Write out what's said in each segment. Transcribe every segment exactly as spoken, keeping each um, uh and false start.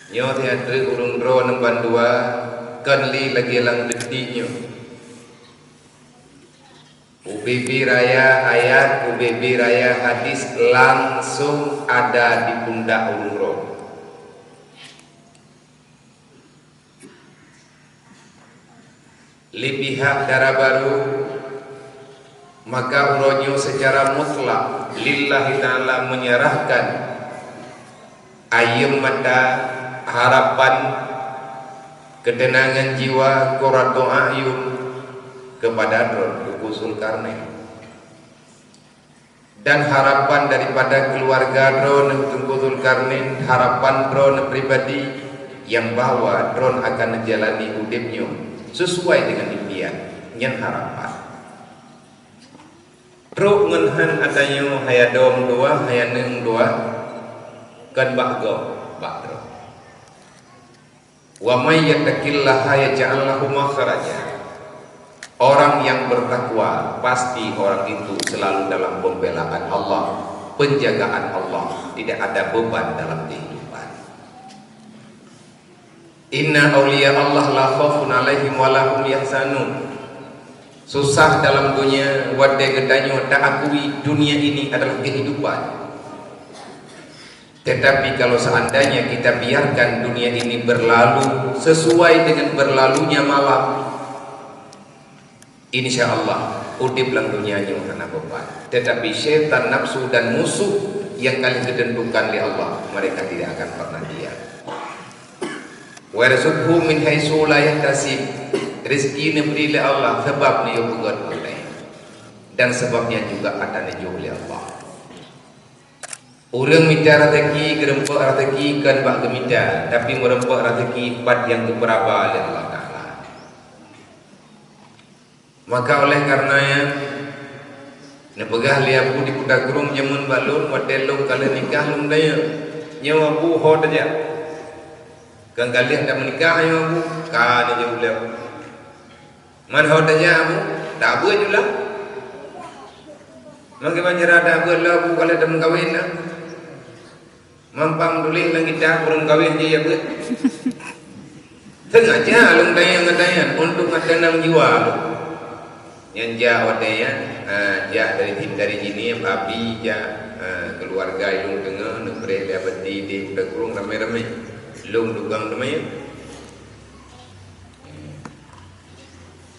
Nyoe siat treuk ureuëng droeneuh bandua, kon lé lagée lam detik nyoe. Ubé-bé raya ayat, ubé-bé raya hadis langsong ada di pundak ureuëng droeneuh. Lé pihak dara barô, maka uroe nyoe seucara mutlak lillahi ta'ala menyerahkan ayeuem mata, harapan, keuteunangan jiwa, qurratu a'yun keupada droe Teungku Zulkarnain. Dan harapan daripada keuluwarga droeneuh Teungku Zulkarnain, harapan droeneuh pribadi nyang bahwa droeneuh akan neujalani udeb nyoe sisuai deungon impian, nyan harapan. Trok ngon han ata nyoe haya dom dua, haya neueng dua, kon bak gob, bak droe. "Wa may yattaqillaha yaj'al lahu makhraja." Orang yang bertakwa, pasti orang itu selalu dalam pembelaan Allah, penjagaan Allah, tidak ada beban dalam kehidupan. "Inna awliya Allah la khaufun alaihim wa la hum yahzanun." Susah dalam dunia, watée geutanyoe ta akui dunia ini adalah kehidupan. Tetapi kalau seandainya kita biarkan dunia ini berlalu sesuai dengan berlalunya malam, insya Allah udeb lam dunia nyoe hana beban. Tetapi syaitan nafsu dan musuh yang ka lheueh ditentukan lé Allah, mereka tidak akan pernah diam. "Wa yarzuqhu min haitsu la yahtasib." Rezeki neubri lé Allah sebab neuyue peugét ulée, dan sebabnya juga akan neujok lé Allah. Ureuëng mita raseuki, geureumpok raseuki kon bak geumita, tapi meureumpok raseuki pat nyang geupeuraba lé Allah Taala. Maka oleh karena nyan, neupeugah lé Abu di Kuta Krueng jameun bak lôn, watée lôn ka lheueh nikah lôn tanyong, "Nyoe Abu ho tajak?" Kon ka lheueh tameunikah nyoe Abu, ka neujaweueb lé Abu. "Man ho tajak Abu?" "Tabeuet ju lah." "Man kiban cara tabeuet lom Abu, ka lheueh tameukawen na?" "Man pang tuléh lam kitab ureuëng kawen jih ya beuet?" Sengaja lôn tanyong ngon tanyong untuk meuteunang jiwa lôn. Nyan jak watée nyan, ha, jak dari, dari sini, abi jak, ha, keuluwarga ilôn teungoh, neupreh lé abati di Kuta Krueng ramé-ramé. Lôn dugang teuma nyan.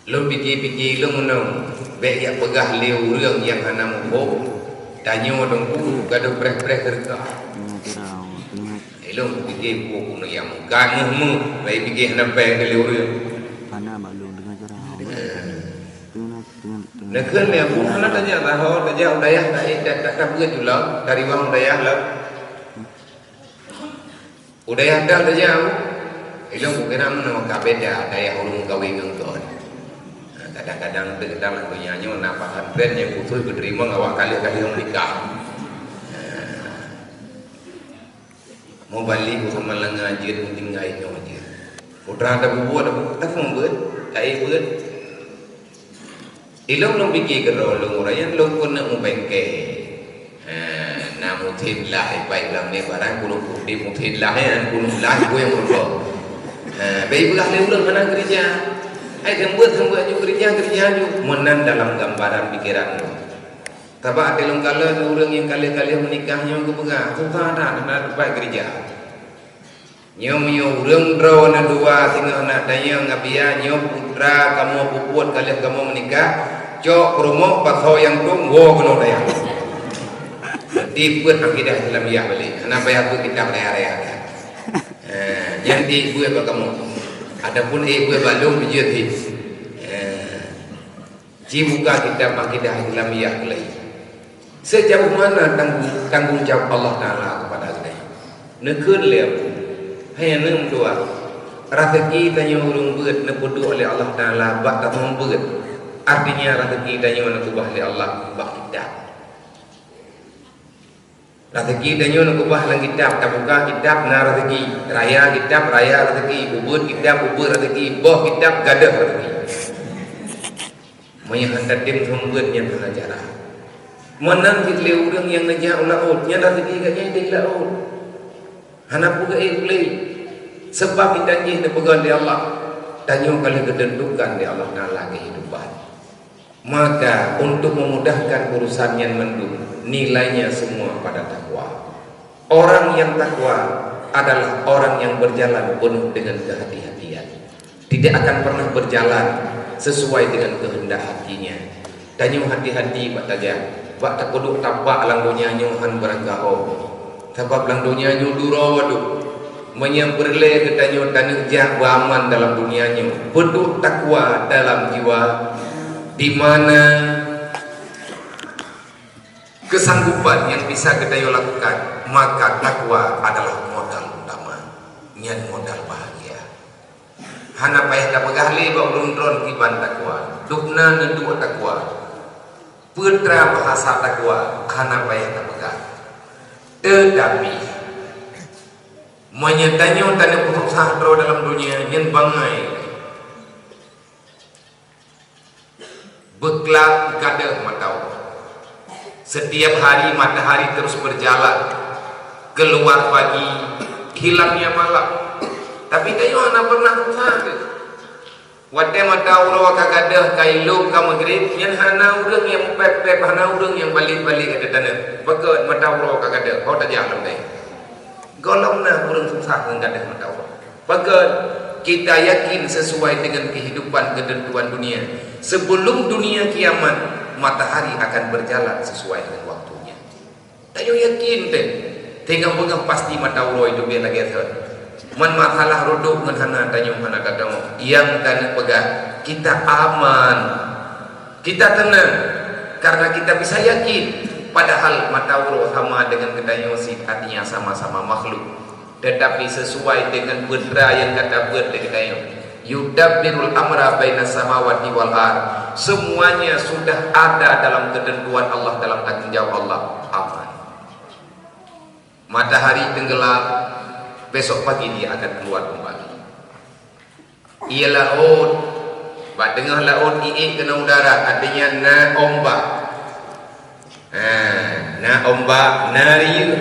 Lôn pike-pike lôn meunoe, bék jak peugah lé ureuëng nyang hana muphom, tanyoe Teungku gadôh preh-preh teuka. Ilôn pike buku keunoe nyang meukat meuh-meuh, bék pike hana péng lé ureuëng. Hana maklum dengan cara. Neukheun lé Abu hana tajak saho, tajak u dayah, tak, tak, tak, tak beuet ju lom, tariwang u dayah lom. U dayah dak tajak, ilôn kukira meunoe ka beda dayah ureuëng kawen ngon kon. Nah, kadang-kadang teukeudang lam donya nyoe na pesantren nyang khusos geuteurimong awak ka lheueh-ka lheueh meunikah. Nah, mubalig sama langa jeuet meutinggai nyoe jeuet. Putra tapubuet, tapeubeuet, taébeuet. Ilôn lôn pike keudroe lôn uroe nyan lôn keuneuk mubengke. Ha, na muthén lah ibai lam ni barang kulôn putih muthén lah nyan kulôn lah ibu nyang meureumpok. Ha, bék ipeugah lé ulôn hana keurija. Hai seumeubeuet seumeubeuet ju keurija keurija ju. Meunan dalam gambaran pikeran lôn. Sabab até lôn kalon ureuëng nyang ka lheueh-ka lheueh meunikah nyoe geupeugah susah that hana dapat keurija. Nyoe meunyoe ureuëng droeneuh dua singoh na tanyong, "Abiya, nyoe putra kamoe peubuet ka lheueh kamoe meunikah, cok peurumoh pasoe nyang tueng woe keunoe dayah." Di peuet akidah Islamiyah balek, hana payah peuet kitab raya-raya. Eh, nyang di peuet bak kamoe. Ataupun eh peuet bak lôn beujeuet hi. Eh. Jibuka kitab akidah Islamiyah keulai. Sejauh mana tanggung, tanggung jawab Allah Taala kepada kita? Neukheun lé Abu, hai aneuk dua, raseuki tanyoe ureuëng beuet neupeuduek lé Allah Taala bak tanyoe beuet. Artinya raseuki tanyoe neukeubah lé Allah bak kitab. Raseuki tanyoe neukeubah lam kitab, tabuka kitab na raseuki, raya kitab raya raseuki, ubeuet kitab ubeuet raseuki, boh kitab gadôh raseuki. Meunyoe hana tem seumeubeuet nyan hana cara. Meunan cit lé ureuëng nyang neujak u laôt, nyan raseuki gobnyan di laôt. Hana peue geuék ulée. Sebab indang jih neupeugah lé Allah, tanyoe ka lheueh geuteuntukan lé Allah Taala keuhidupan. Maka, untuk memudahkan urusan nyan mandum, nilainya semua pada takwa. Orang yang takwa adalah orang yang berjalan penuh dengan kehati-hatian. Tidak akan pernah berjalan sesuai dengan kehendak hatinya. Tanyoe hati-hati bak tajak, bak tapeuduek tabak lam donya nyoe han beurangkaho. Sabab lam donya nyoe duroe waduh. Meunyoe peureulée geutanyoe taneuk jak beuaman dalam dunia nyoe, peuduek takwa dalam jiwa, di mana kesanggupan yang bisa geutanyoe lakukan, maka takwa adalah modal utama. Nyan modal bahagia. Hana payah tapeugah lé bak ureuëng droe kiban takwa. Dubna neuduek takwa. Peue teuma bahasa takwa, hana payah tapeugah. Teutapi, meunyoe tanyoe taneuk peususah droe dalam dunia, nyan bangai. Beuklak gadeuh mata uroe. Setiap hari matahari terus berjalan, keluar pagi, hilangnya malam. Tapi tanyoe hana pernah susah teuh. Watée mata uroe ka gadeuh, ka ilop, ka meugrib, nyan hana ureuëng nyang meupép-pép, hana ureuëng nyang balek-balek ateueh taneuk. Pakon mata uroe ka gadeuh, ho tajak lam dayah. Gohlom na ureuëng susah ngon gadeuh mata uroe. Pakon, kita yakin sesuai dengan kehidupan ketentuan dunia. Sebelum dunia kiamat, matahari akan berjalan sesuai dengan waktunya. Tanyoe yakin teuh, teungoh beungoh pasti mata uroe teubiet lagée thon. Man masalah reudok ngon hana tanyoe hana tateurimong. Nyang taneuk peugah, kita aman. Kita tenang karena kita bisa yakin, padahal mata uroe sama dengan geutanyoe cit, artinya sama-sama makhluk. Tetapi sesuai dengan peue nyang ka tabeuet lé geutanyoe. Yudabbirul amra bainas samawati wal ard. Semuanya sudah ada dalam ketentuan Allah, dalam tanggung jawab Allah. Aman. Matahari tenggelam, besok pagi dia akan keluar kembali. Ie laôt, bak teungoh laôt iék keunoe u darat, artinya na ombak. Ha, na ombak, na riyeuk.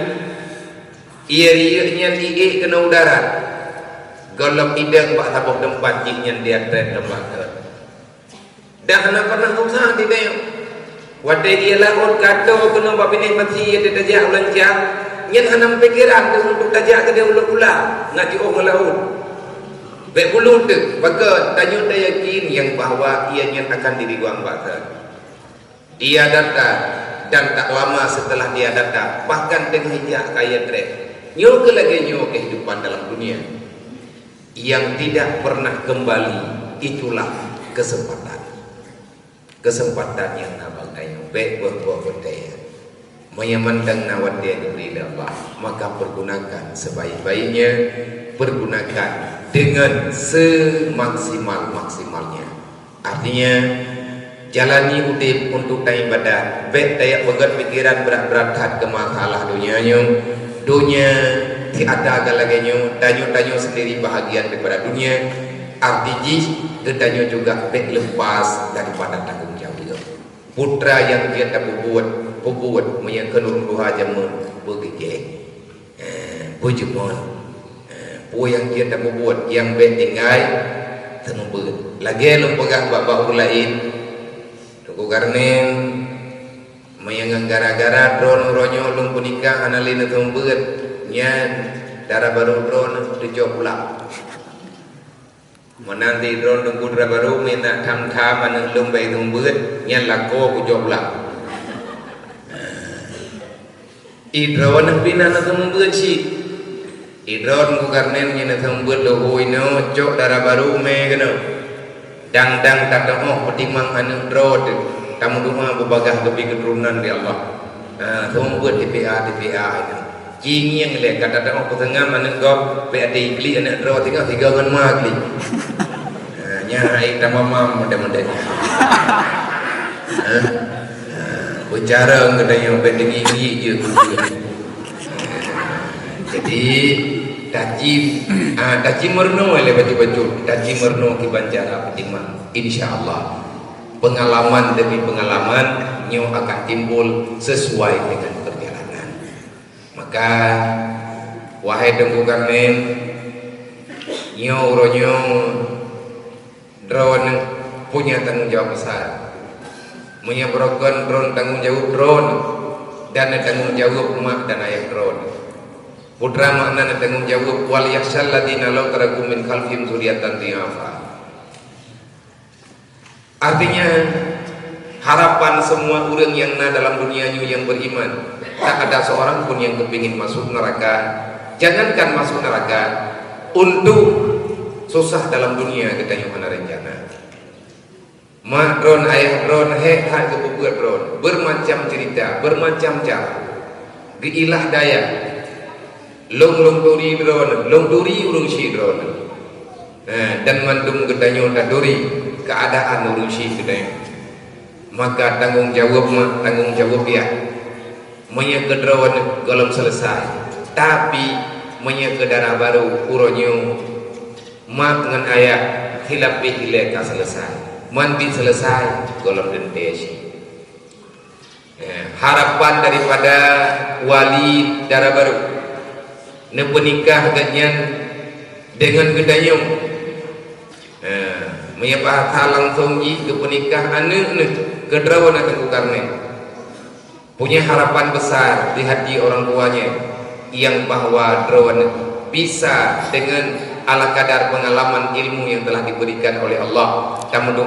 Ie riyeuk nyan iék keunoe u darat. Gohlom idong bak saboh teumpat, jih nyan dia treb lom bak keunoe. Dan hana pernah susah di tanyoe. Watée ie laôt ka toe keunoe bak binéh meusi, ie tajak u lancang, nyan hana meupikeran teuh untuk tajak keudeh u laôt pula, na jiôh ngon laôt. Bék bulut teuh, pakon, tanyoe tayakin nyang bahwa ie nyan akan dibuang bak thon. Dia datang, dan tak lama setelah dia datang, bahkan teungoh ijak ka ie treb. Nyoe keuh lagée nyoe kehidupan dalam dunia. Yang tidak pernah kembali, itulah kesempatan. Kesempatan nyang na bak tanyoe, bék boh-boh beutée. Meunyoe mantong na watée dibri lé Allah, maka pergunakan sebaik-baiknya, pergunakan dengan semaksimal-maksimalnya. Artinya, jalani udeb untuk taibadat, bék tajak peugét pikeran brat-brat that keu masalah donya nyoe. Donya tiada ka lagée nyoe, tanyoe-tanyoe sendiri bahagian daripada dunia. Arti jih, geutanyoe juga bék lepas daripada tanggong jaweueb. Peue nyang jeuet tapeubuet, peubuet, meunyoe keu ureuëng tuha jameun, beugigée. Eh, beujeumon. Eh, peue nyang jeuet tapeubuet, nyang bék tinggai, seumeubeuet. Lagée lôn peugah bak-bak ureuëng laén, Teungku Karnen, meunyoe ngon gara-gara droeneuh uroe nyoe lôn peunikah hana lé neuseumeubeuet, nyan dara barô droeneuh teucok pulang. Meunan sidroe Teungku dara barô meunan tham-tham aneuëk lôn bék seumeubeuet, nyan lakoe kucok pulang. Idroeneuh pih na neuseumeubeuet cit. Idroeneuh Teungku Karnen nyan neuseumeubeuet leuhô inoe cok dara barô mé keunoe. Dang-dang tateuôh peutimang aneuëk droe teuh, tameudoá beubagaih geubri keuturonan lé Allah. Ha, seumeubeuet T P A, T P A nyan. Cingieng lé ka tateuôh peuseungab aneuëk gob, bék até iklik aneuëk droe singoh sigoe ngon ma klik. Ha, nyan hai tamamam model-model nyan. Ha? Ha, beucarông geutanyoe bék teungieng-ngieng jeuet. Jadi, taji, ha, taji meurunoe lé bacut-bacut, taji meurunoe kiban cara peutimang. Insya Allah, pengalaman demi pengalaman nyoe akan timbul sesuai dengan perjalanan. Maka, wahai Teungku Karnen, Nyoe uroe nyoe droeneuh punya tanggong jaweueb besar. Meunyoe beurokon droeneuh tanggong jaweueb droeneuh, dan tanggong jaweueb mak dan ayah droeneuh. Putra makna tanggong jaweueb, "Wal yakhsyal ladzina law taraku min khalfihim dzurriyyatan dhi'afa." Artinya, harapan semua ureuëng nyang na dalam dunia nyoe nyang beriman, tak ada seorang pun yang kepingin masuk neraka. Jangankan masuk neraka, untuk susah dalam dunia geutanyoe hana rencana. Mak droeneuh, ayah droeneuh, hék that geupeubuet droeneuh, bermacam cerita, bermacam cara. Geuilah dayah. Lôn, lôn turi droeneuh, lôn turi ureuëng sie droeneuh. Nah, dan mandum geutanyoe taturi keuadaan ureuëng sie geutanyoe. Maka tanggong jaweueb mak, tanggong jaweueb yah. Meunyoe keu droeneuh gohlom selesai, tapi meunyoe keu dara barô uroe nyoe, mak ngon ayah khilaf bit ilée ka selesai. Man bit selesai, gohlom teuntée cit. Ya, harapan daripada wali dara barô neupeunikah gobnyan deungon geutanyoe. Ya, meunyoe bahasa langsung jih geupeunikah aneuëk neuh keu droeneuh Teungku Karne. Punya harapan besar di hati orang tuanya yang bahwa droeneuh bisa dengan ala kadar pengalaman ilmu yang telah diberikan oleh Allah. Tameudoa